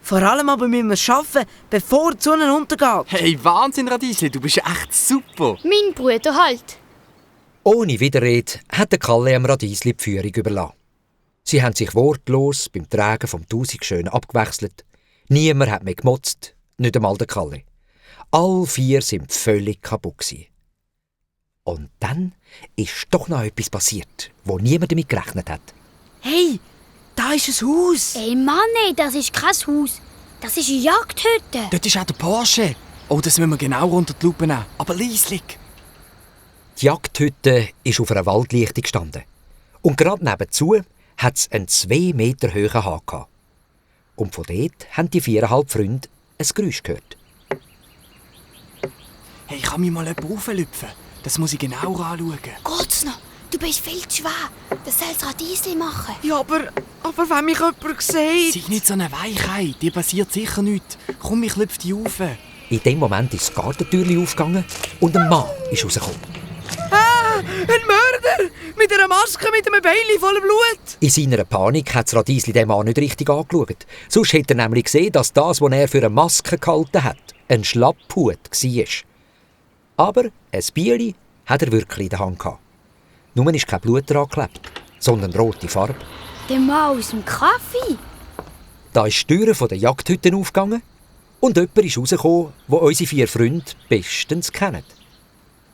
Vor allem aber müssen wir arbeiten, bevor die Sonne untergeht. Hey, Wahnsinn, Radiesli, du bist echt super. Mein Bruder halt. Ohne Widerrede hat der Kalle am Radiesli die Führung überlassen. Sie haben sich wortlos beim Tragen vom 1000 schön abgewechselt. Niemand hat mehr gemotzt, nicht einmal der Kalle. All 4 sind völlig kaputt gewesen. Und dann ist doch noch etwas passiert, wo niemand damit gerechnet hat. Hey, da ist ein Haus. Ey Mann, ey, das ist kein Haus. Das ist eine Jagdhütte. Dort ist auch der Porsche. Oh, das müssen wir genau unter die Lupe nehmen. Aber leislich. Die Jagdhütte ist auf einer Waldlichtung gestanden. Und gerade nebenzu hat es einen 2 Meter hohen Hahn gehabt. Und von dort haben die 4,5 Freunde ein Geräusch gehört. Hey, kann mich mal jemand rauflüpfen? Das muss ich genauer anschauen. Geht's noch? Du bist viel zu schwer. Das soll das Radiesli machen. Ja, aber wenn mich jemand sieht... Sei nicht so eine Weichheit, dir passiert sicher nichts. Komm, ich klopfe dich rauf. In dem Moment ist das Gartentürchen aufgegangen und ein Mann ist rausgekommen. Ah, ein Mörder! Mit einer Maske, mit einem Beil voller Blut! In seiner Panik hat das Radiesli den Mann nicht richtig angeschaut. Sonst hätte er nämlich gesehen, dass das, was er für eine Maske gehalten hat, ein Schlapphut war. Aber ein Bieli hat er wirklich in der Hand gehabt. Nur ist kein Blut daran geklebt, sondern rote Farbe. Der Mann aus dem Kaffee. Da ist die Tür der Jagdhütte aufgegangen und jemand ist rausgekommen, der unsere 4 Freunde bestens kennen.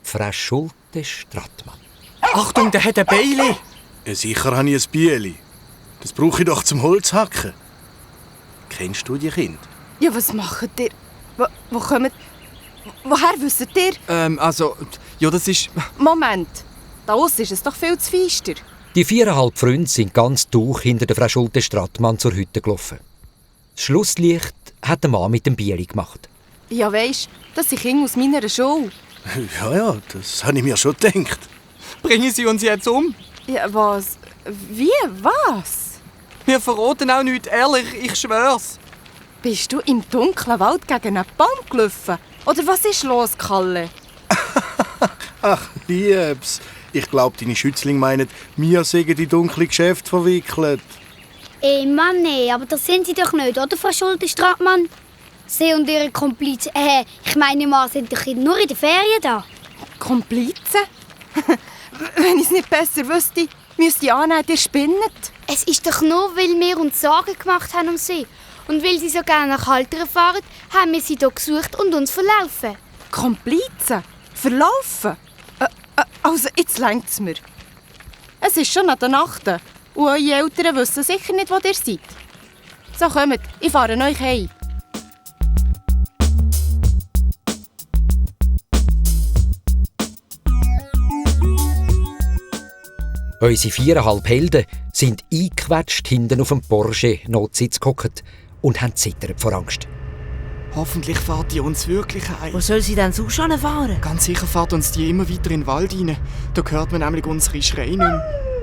Frau Schulte Strattmann. Achtung, der hat ein Beil. Ja, sicher habe ich ein Bieli. Das brauche ich doch zum Holzhacken. Kennst du die Kinder? Ja, was macht ihr? Wo kommt... Woher wisst ihr? Ja, das ist... Moment, da aussen ist es doch viel zu feister. Die 4,5 Freunde sind ganz durch hinter der Frau Schulte Strattmann zur Hütte gelaufen. Das Schlusslicht hat der Mann mit dem Bieli gemacht. Ja, weisst, das sind Kinder aus meiner Schule. Ja, das habe ich mir schon gedacht. Bringen Sie uns jetzt um? Ja, was? Wie? Was? Wir verraten auch nichts, ehrlich, ich schwör's. Bist du im dunklen Wald gegen einen Baum gelaufen? Oder was ist los, Kalle? Ach, Liebs. Ich glaube, deine Schützlinge meinen, wir seien in dunkle Geschäfte verwickelt. Ey Mann, ey, aber das sind sie doch nicht, oder, Frau Schulte-Strattmann? Sie und ihre Komplizen, ich meine mal, sind doch nur in den Ferien da. Komplizen? Wenn ich es nicht besser wüsste, müsste ich annehmen, ihr spinnet. Es ist doch nur, weil wir uns Sorgen gemacht haben um sie. Und weil sie so gerne nach Haltern fahren, haben wir sie hier gesucht und uns verlaufen. Komplizen? Verlaufen? Also, jetzt längt's mir. Es ist schon an der Nacht und eure Eltern wissen sicher nicht, wo ihr seid. So, kommt, ich fahre euch heim. Unsere 4,5 Helden sind eingequetscht hinten auf dem Porsche Notsitz gehockt und haben zittert vor Angst. Hoffentlich fährt die uns wirklich heim. Wo soll sie denn sonst fahren? Ganz sicher fährt uns die immer weiter in den Wald rein. Da hört man nämlich unsere Schreie nicht mehr.